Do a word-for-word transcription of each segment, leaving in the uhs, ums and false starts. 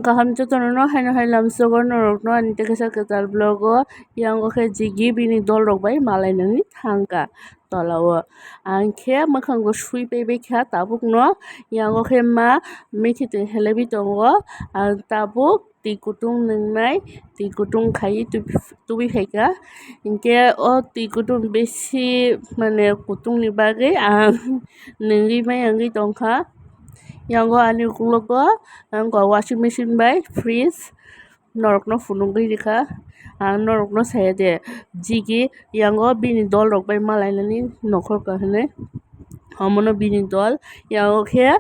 Kaham jotono no haino hai lamsogo norokno ani tekesa kwtal vlog o. Yango khe jigi bini dol rok bai malai nani thangka tola o. Ang khe mwkhang bo sui pai bai kha tabuk no. Yango khe ma mikhi twi helebi tongo. Ang tabuk twi kutung nwngnai, twi kutung khai twi tubui phaikha. Hinkhe o twi kutung bisi mane kutungni bagwi ang nungwi maya wngwi tongkha. Yango ani ukulogo ang washing machine bai fridge norokno phunugwi rikha. Ang norokno saya de, jigi yango bini dol rok bai malainani nokhorka hinwi. Omono bini dol. Yango khe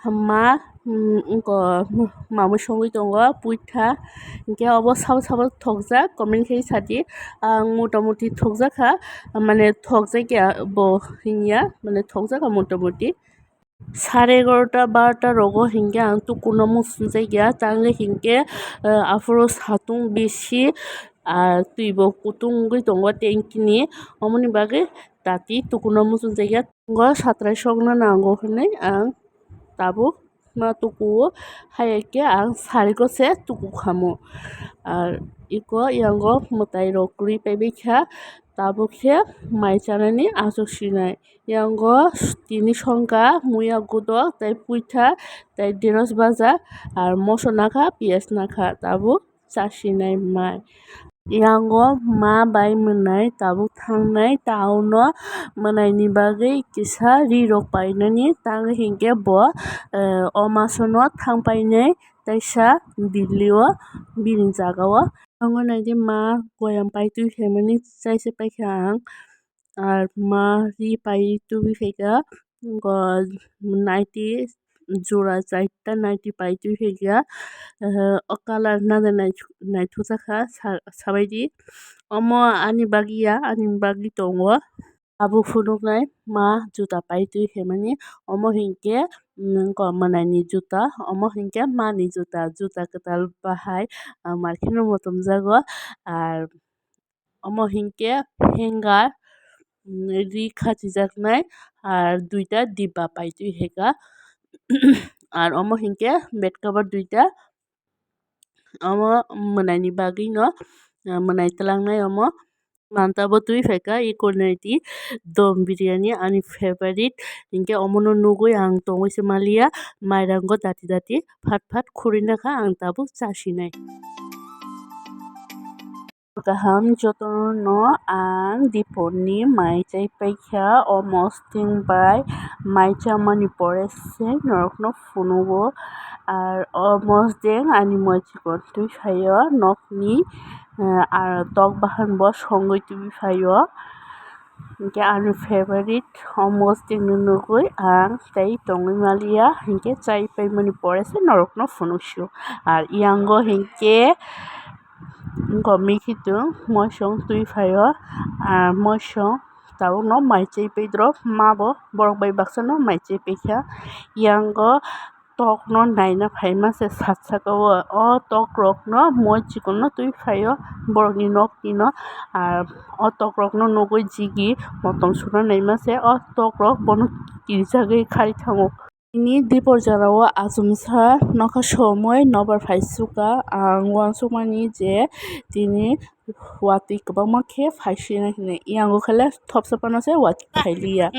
ma, mm, wngkha, mamwi songwi tongo puitha. Hinkhe obo sabo sabo thokjak, comment khe sadi. Ang motamuti thokjak kha, mane thokjak ya bo hinya, mane thokjak kha motamuti. Sare egarota barota rogo hinkhe ang tukuno muchunjak ya, tangwi hinkhe, eh, aphuru satung bisi, ah, twi bo kutung wngwi tongo tanki ni, omoni bagwi tati tukuno muchunjak ya. Tongo satrai sokna nango hinwi ang tabuk ma tukuo, hai khe ang sariko se tuku khamu. Ar iko yango mwtai rok kwrwi paibai kha, tabuk khe mai chanani achuk sinai. Yango tini songkha muya gudok tei puitha tei deros baja, ar moso nakha, piyaj nakha, tabuk chasinai mai. Yango ma bai mwnai tabuk thangnai, tauno mwnaini bagwi kisa ri rok painani, tang hinkhe bo, eh, o masono thang painai, teisa Delhi o bini jaga o. Tongo naidi ma goyam pai twi phaimani chaise paikha ang, ar ma ri pai twi phaikha. Go naiti jora chaita naiti pai twi phaikha, o colour nana naithok jakha sabaidi. Omo ani bagwi ya, ani bagwi tongo. Abo phunuknai ma juta pai twi phaimani, omo hinkhe, mm, mwnaini juta, omo hinkhe mani juta, juta kwtal bahai, ah, market o bo tumjago, ar omo hinkhe hanger, mm, ri khachijaknai, ar duita dibba pai twi phaikha, ar omo hinkhe bed cover duita, omo mwnaini bagwino, ah, mwnaini twlangnai omo manta bo twi phaikha. Iko naidi dom biryani ani favorite, hinkhe omono nugwi ang tongwi se maliya, mairango dati dati phat phat khurui nakha, ang tabuk chasinai. Kaham jotono ang Dipor ni mai chai paikha, o mosting bai mai chamani pore se norokno phunugo, ar o mosdeng ani mochikon twi phaio nokni, eh, ar tok bahan bo songwi twi phaio. Hinkhe ani favorite o mosdeng no nugwi ang tei tongwi maliya, hinkhe chai paimani pore se norokno phunuk sio. Ar yango hinkhe wngkha mikhitung moisong twi phaio, ah, moisong tabukno mai chai paidrop mabo borok bai baksano mai chai paikha. Yango tokno naina phaima se sat saka o, o tokrokno moi chikonno twi phaio borokni nokni no, ah, o tokrokno nugwi jigi motom suna naima se o tokrok bono kirijagwi khai thango. Tini Dipor jora o achomsa nokha somoi nobar phai suka, ang uansukmani je tini watwi kwbangma khe phai sina hinwi. Yango khe le thopsa phano se watwi phai liya.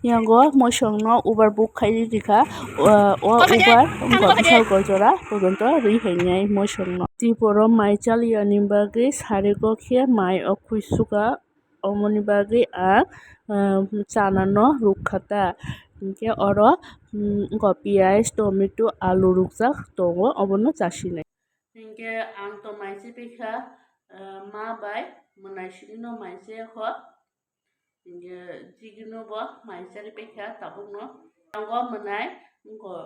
Yango moisong no ubar book khai rikha, o ubar wngkha bwsal goi jora pojonto rwi phainai moisong no. Tripura o mai chaliya ni bagwi sari kok khe mai o khwi suka. Omoni bagwi ang, ah, chana no rukha ta. Hinkhe oro, mm, wngkha piyaj, tomato, alu rukjak tongo, obono chasinai. Hinkhe ang to mai chai paikha, ah, ma bai mwnai simi no mai chai kho. Hinkhe jigi no bo mai chari paikha tabuk no. Tongo mwnai wngkha.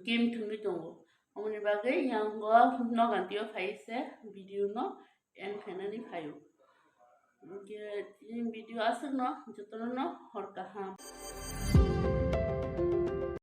Game thwngwi tongo. Omoni bagwi yango nogan tio phai se video no end khainani phaio. Hinkhe tini video aswkno jotono no hor kaham.